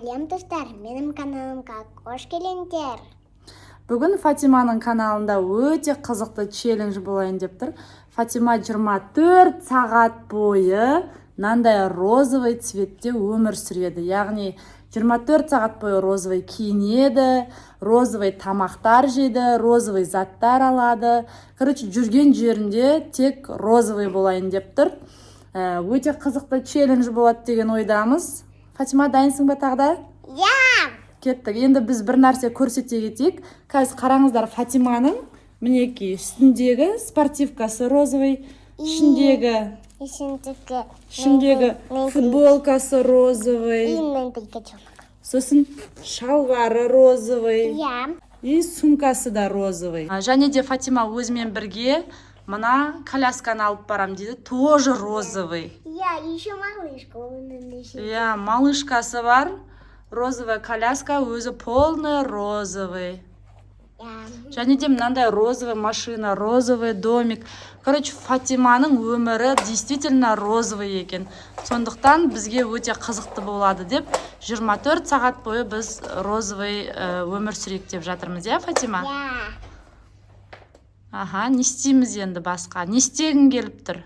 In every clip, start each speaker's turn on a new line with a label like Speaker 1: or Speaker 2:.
Speaker 1: Сәлем, достар, менің каналымға қош келдіңдер.
Speaker 2: Бүгін Фатиманың каналында өте қызықты челлендж болайын деп тұр. Фатима 24 сағат бойы мынандай розовый цветте өмір сүреді. Яғни 24 сағат бойы розовый киінеді, розовый тамақтар жейді, розовый заттар алады. Короче, жүрген жерінде тек розовый болайын деп тұр. Өте қызықты челлендж болады деген ойдамыз. Фатима, дайынсың ба тағы да?
Speaker 1: Иә!
Speaker 2: Кеттік. Енді біз бір нәрсе көрсете кетейік. Қазір қараңыздар, Фатиманың, мінекей, үстіндегі спортивкасы розовый, ішіндегі
Speaker 1: Ішіндегі
Speaker 2: ішіндегі футболкасы розовый,
Speaker 1: И мынандай котенок.
Speaker 2: Сосын шалбары розовый
Speaker 1: Иә.
Speaker 2: и сумкасы да розовый. Және де Фатима өзімен бірге мына колясканы алып барам дейді, тоже розовый.
Speaker 1: Иә, еще малышка оның ішінде.
Speaker 2: Иә, малышкасы бар, розовая коляска, өзі полный розовый.
Speaker 1: Иә.
Speaker 2: Және де мынандай розовый машина, розовый домик. Короче, Фатиманың өмірі действительно розовый екен. Сондықтан бізге өте қызықты болады деп 24 сағат бойы біз розовый өмір сүрейік деп жатырмыз, иә, Фатима?
Speaker 1: Иә.
Speaker 2: Аха, не істейміз енді басқа? Не істегің келіп тұр?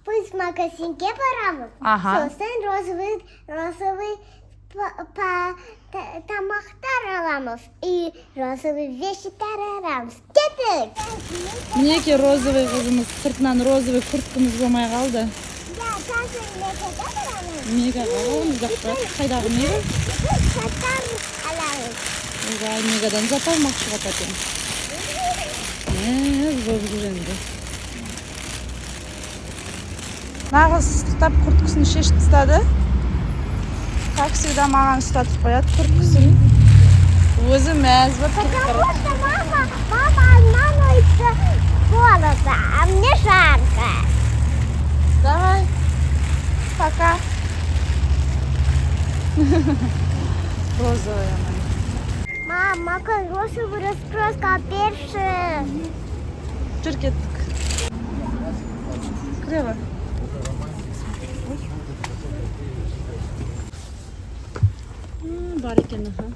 Speaker 1: Біз магазинге барамыз.
Speaker 2: Аха.
Speaker 1: Сосын розовый тамақтар аламыз. И розовый вещи-тер аламыз. Кеттік!
Speaker 2: Мінекей, розовый қызымыз, сыртынан розовый курткамыз болмай қалды.
Speaker 1: Иә, қазір мегаға барамыз.
Speaker 2: Мегаға барамыз жақта. Қайдағы мега?
Speaker 1: Біз заттар аламыз.
Speaker 2: Ойбай, мегадан зат алмақшы ғой тәтең. Мәз болып жүр енді. Нағыз ыстықтап курткасын шешіп тастады. Как всегда маған ұстатып қояды курткасын. Өзі мәз болып кетіп
Speaker 1: Потому
Speaker 2: барады.
Speaker 1: что мама обманывается волосы, а мне жарко.
Speaker 2: Давай. Пока. Розовая моя.
Speaker 1: Мама, какой розовый раскраска перши.
Speaker 2: Жүр, кеттік. Кіре бар. Бар екен, аха.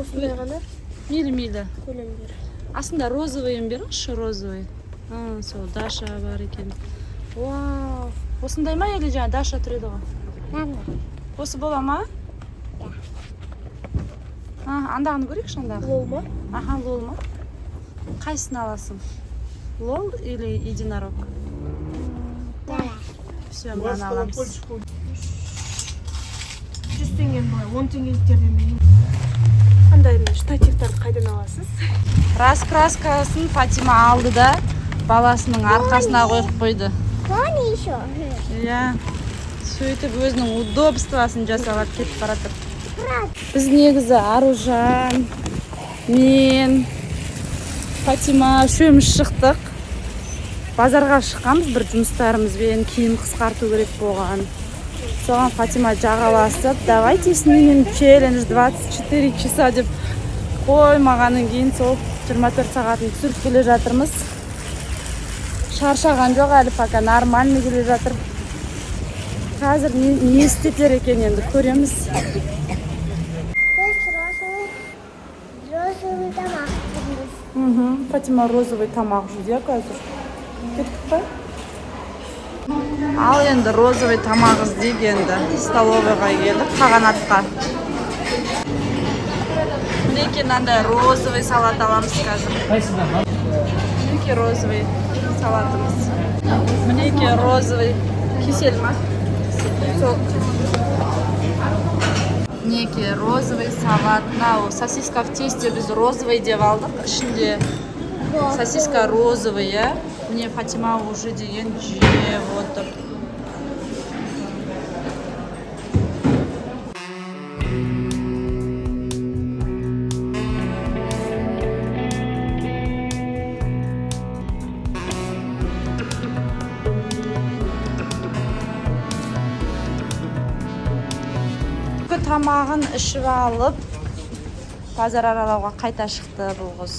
Speaker 3: Осындай ғана
Speaker 2: Мейлі, мейлі.
Speaker 3: көлемдер.
Speaker 2: Астында розовыйын беріңізші, розовый. А, сол Даша бар екен. Вау. Осындай ма или жаңа Даша тұр еді ғой?
Speaker 1: Мама.
Speaker 2: Осы бола ма? А, андағыны көрейікші, андағы.
Speaker 3: Лол ма?
Speaker 2: Аха, лол ма? Қайсысын аласың? Лол или единорог?
Speaker 1: Давай.
Speaker 2: Все, мынаны аламыз.
Speaker 3: 100 теңгені былай 10 теңгеліктерден берейін. Андай штативтарды қайдан аласыз?
Speaker 2: Раскраскасын Фатима алды да, баласының арқасына қойып қойды.
Speaker 1: Пони еще.
Speaker 2: Иә. Сөйтіп өзінің удобствосын жасап кетіп бара жатыр. Біз негізі Аружан, мен, Фатима үшеуміз шықтық. Базарға шыққанбыз бір жұмыстарымызбен, киім қысқарту керек болған. Соған Фатима жағаласып, давайте снимем челлендж 24 часа деп қоймағаннан кейін сол 24 сағатын түсіріп келе жатырмыз. Шаршаған жоқ әлі, пока нормально келе жатыр. Қазір не істетер екен енді көреміз.
Speaker 1: Біз розовый тамақ жейміз.
Speaker 2: Мхм, Фатима розовый тамақ жейді, иә, қазір. Кеттік па? Ал енді розовый тамақ іздейік енді. Столовыйға келдік, қағанатқа. Мінекей, мынандай розовый салат аламыз қазір. Мінекей, розовый салатымыз. Мінекей, розовый кисель ма? Сол. Мінекей, розовый салат. Мынау сосиска в тесте, біз розовый деп алдық. Ішінде сосиска розовый, иә. Міне, Фатима уже деген жеп отыр. Түнгі тамағын ішіп алып, базар аралауға қайта шықты бұл қыз.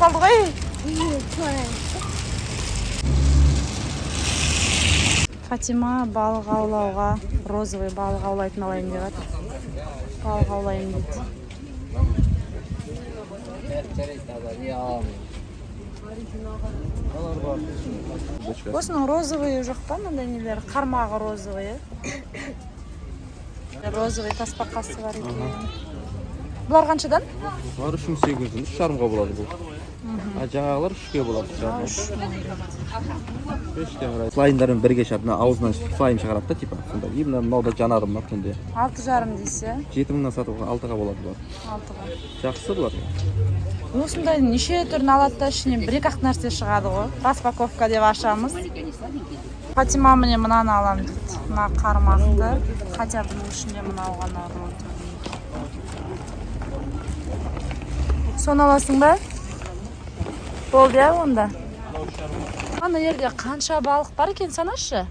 Speaker 2: Басталды ғой. Фатима балық аулауға, розовый балық аулайтын алайын деп жатыр. Балық аулайын дейді.
Speaker 4: Жарайды, аға, не аламын?
Speaker 2: Осының розовый жоқ па, мынандай нелер, қармағы розовый, иә? Розовый тасбақасы бар екен. Бұлар қаншадан?
Speaker 4: Бұлар 3800, 3,5-ға болады бұл. А жаңағылар 3-ке болады, 3,5. 5 теңге. Слаймдармен бірге шығады. Мына аузынан слайм шығарады да, типа. Сонда. И мына мынау да жанады мына түнде.
Speaker 2: 6,5 дейсіз, иә?
Speaker 4: 7 мыңнан сатуға, 6-ға болады бұлар.
Speaker 2: 6-ға.
Speaker 4: Жақсы бұлар.
Speaker 2: Осындай неше түрін алады да, ішінен бір екі ақ нәрсе шығады ғой. Распаковка деп ашамыз. Фатима міне мынаны аламын дейді, мына қармақты. Хотя бұның ішінде мынау ғана розовый. Соны аласың ба? Болды, иә, онда. Ана жерде қанша балық бар екен, санашы.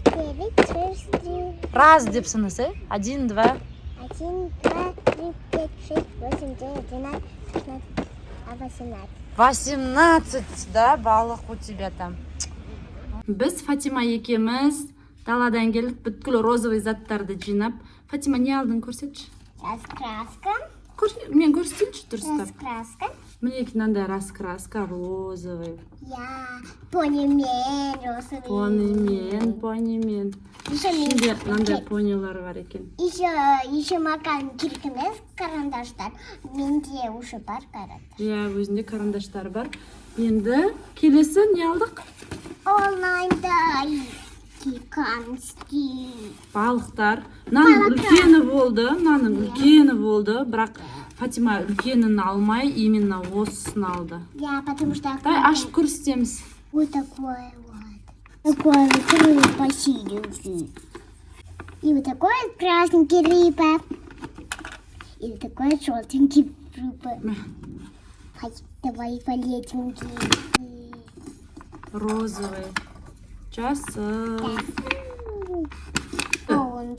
Speaker 1: Девять, шесть, три.
Speaker 2: Раз деп санаса. Один, два.
Speaker 1: Один, два, три, пять, шесть, восемь, девять, 12, 16, а 18.
Speaker 2: 18, да, балық у тебя там. Біз Фатима екеуміз даладан келдік, бүткіл розовый заттарды жинап. Фатима, не алдың, көрсетші.
Speaker 1: Раскраска.
Speaker 2: Мен көрсетейінші дұрыстап.
Speaker 1: Раскраска.
Speaker 2: Мінекей, мынандай раскраска розовый.
Speaker 1: Я понимен розовый.
Speaker 2: Понимен, понимен.
Speaker 1: Еще мен
Speaker 2: Ішінде мынандай понилар бар екен.
Speaker 1: Еще маған керек емес карандаштар. Менде уже бар карандаш.
Speaker 2: Иә, өзінде карандаштар бар. Енді келесі не алдық?
Speaker 1: Онлайндай гигантский.
Speaker 2: Балықтар. Мынаның үлкені болды, мынаның үлкені болды, бірақ Фатима үлкенін алмай, именно осысын алды.
Speaker 1: Я потому что
Speaker 2: Дай ашып көрсетеміз.
Speaker 1: Вот такой вот. Такой вот рыба синенький. И вот такой вот красненький рыба. И вот такой вот желтенький рыба.
Speaker 2: Мә.
Speaker 1: Ай, давай полетенький.
Speaker 2: Розовый, жасыл.
Speaker 1: Он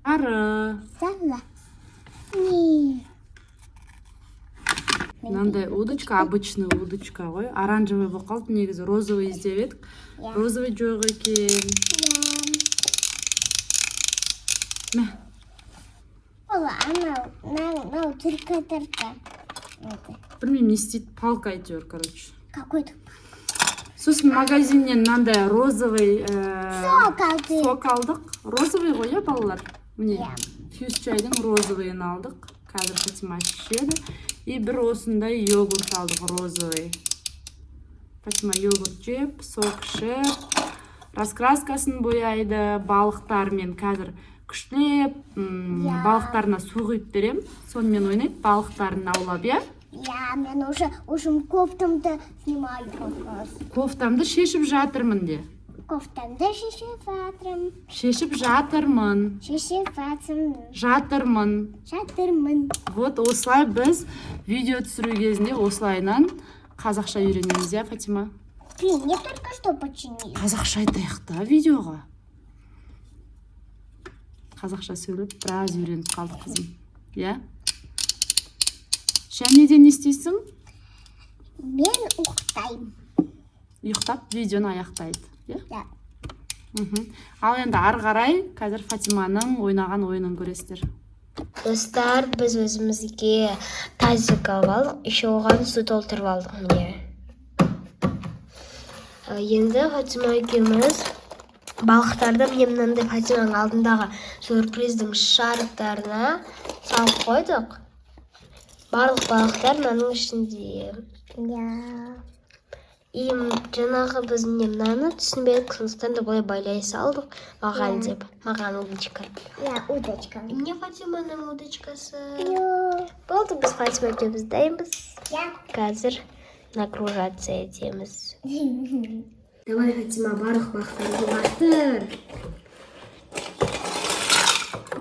Speaker 2: Сары.
Speaker 1: сала. Не.
Speaker 2: Мынандай удочка, обычный удочка ғой. Оранжевый болып қалды, негізі розовый іздеп едік.
Speaker 1: Иә.
Speaker 2: Розовый жоқ екен.
Speaker 1: Я.
Speaker 2: Мә.
Speaker 1: Ол анау, мынау, мынау түркі. Это
Speaker 2: Білмеймін, не істейді, палка әйтеуір, короче.
Speaker 1: Какой-то
Speaker 2: Сосын магазиннен мынандай розовый
Speaker 1: сок алды.
Speaker 2: Сок алдық. Розовый ғой, иә, балалар? Міне.
Speaker 1: Иә.
Speaker 2: Фьюз чайдың розовыйын алдық. Қазір Фатима ішеді. И бір осындай йогурт алдық, розовый. Фатима йогурт жеп, сок ішіп, раскраскасын бояйды. Балықтармен қазір күштілеп
Speaker 1: Иә.
Speaker 2: балықтарына су құйып берем, сонымен ойнайды, балықтарын аулап, иә.
Speaker 1: Я, мен уже кофтамды снимаю как раз.
Speaker 2: Кофтамды шешіп жатырмын де.
Speaker 1: Кофтамды шешіп жатырмын.
Speaker 2: Шешіп жатырмын.
Speaker 1: Шешіп жатырмын.
Speaker 2: Жатырмын.
Speaker 1: Жатырмын.
Speaker 2: Вот осылай біз видео түсіру кезінде осылайынан қазақша үйренеміз, иә, Фатима?
Speaker 1: Ты мне только что починил.
Speaker 2: Қазақша айтайық та видеоға. Қазақша сөйлеп біраз үйреніп қалдық, қызым, иә. Және де не істейсің?
Speaker 1: Мен ұйықтаймын.
Speaker 2: Ұйықтап, видеоны аяқтайды, иә.
Speaker 1: Да.
Speaker 2: Ал енді ары қарай қазір Фатиманың ойнаған ойынын көресіздер.
Speaker 5: Достар, біз өзімізге тазик алып алдық, еще оған су толтырып алдық, міне. Енді Фатима екеуміз балықтарды, міне, мынандай Фатиманың алдындағы сюрприздің шариктарына салып қойдық. Барлық балықтар мынаның ішінде.
Speaker 1: Я.
Speaker 5: И жаңағы біз, міне, мынаны түсінбедік, сондықтан да былай байлай салдық маған деп. Маған удочка.
Speaker 1: Я удочка.
Speaker 5: И мне Фатиманың удочкасы.
Speaker 1: Ё.
Speaker 5: Болды, біз Фатима екеуміз дайынбыз.
Speaker 1: Я.
Speaker 5: Қазір нагружаться етеміз. Давай, Фатима, барлық балықтарды лақтыр.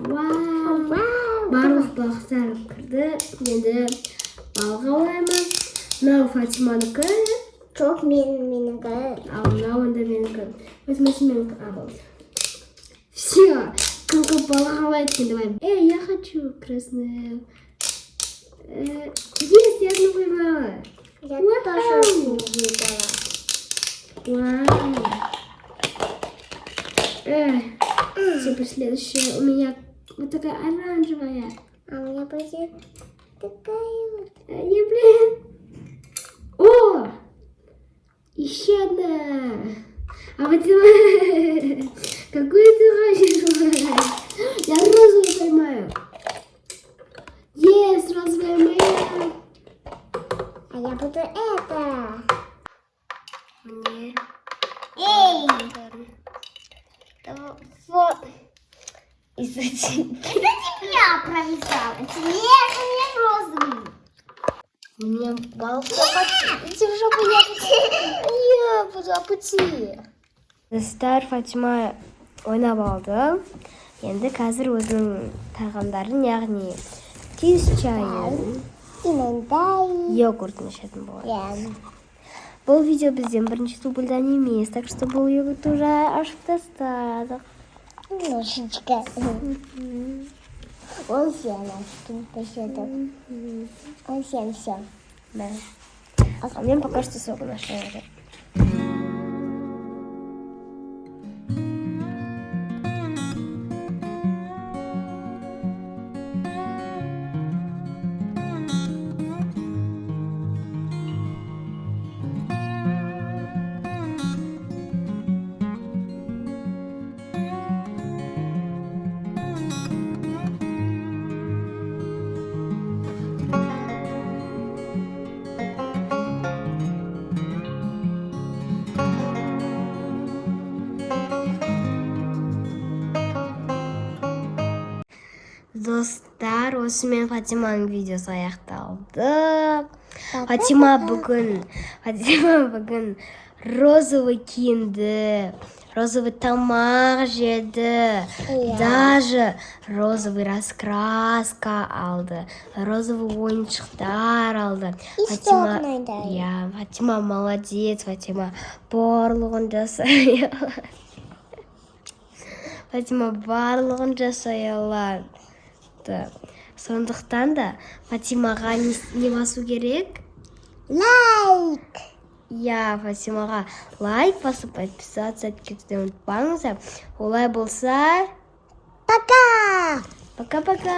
Speaker 5: Вау! Барлық балықтар кірді. Енді балық аулаймыз. Мынау Фатиманікі,
Speaker 1: Жоқ, мен менікі.
Speaker 5: Ал мынау енді менікі. Фатима, сен менікі. А, болды. Все. Кім көп балық аулайды екен, давай. Эй, я хочу красное. Есть, я одну поймала.
Speaker 1: Я
Speaker 5: Вау.
Speaker 1: тоже увидела.
Speaker 5: Вау. Эх, теперь следующая у меня вот такая оранжевая.
Speaker 1: А у меня будет такая вот.
Speaker 5: Не, блин. О! Еще одна. А вот какую ты хочешь? Я розовую поймаю. Есть, розовая моя.
Speaker 1: А я буду это.
Speaker 5: Мне.
Speaker 1: Эй!
Speaker 5: Вот. Из-за тебя.
Speaker 1: Это тебя провисала. Нет, у меня розовый.
Speaker 5: Мне балка. Иди в жопу, я буду апути. Достар, Фатима ойнап алды. Енді қазір өзінің тағамдарын, яғни киіз чайын,
Speaker 1: И мындай.
Speaker 5: Йогуртын ішетін болады.
Speaker 1: Иә.
Speaker 5: Бұл видео бізден бірінші дубльдан емес, так что бұл йогуртты уже ашып тастадық.
Speaker 1: Немножечко. Он всем посетил. Он всем все.
Speaker 5: Да. А мен пока что согын ашып. Достар, осымен Фатиманың видеосы аяқталды. Фатима бүгін розовый киінді, розовый тамақ жеді,
Speaker 1: Иә.
Speaker 5: Даже розовый раскраска алды, розовый ойыншықтар алды.
Speaker 1: И
Speaker 5: Фатима,
Speaker 1: сок мынандай.
Speaker 5: иә, Фатима молодец, Фатима барлығын жасай алады. Фатима барлығын жасай алады. Сондықтан да Фатимаға не басу керек?
Speaker 1: Лайк.
Speaker 5: Иә, Фатимаға лайк басып, подписаться етуді ұмытпаңыздар. Олай болса,
Speaker 1: Пока.
Speaker 5: Пока-пока.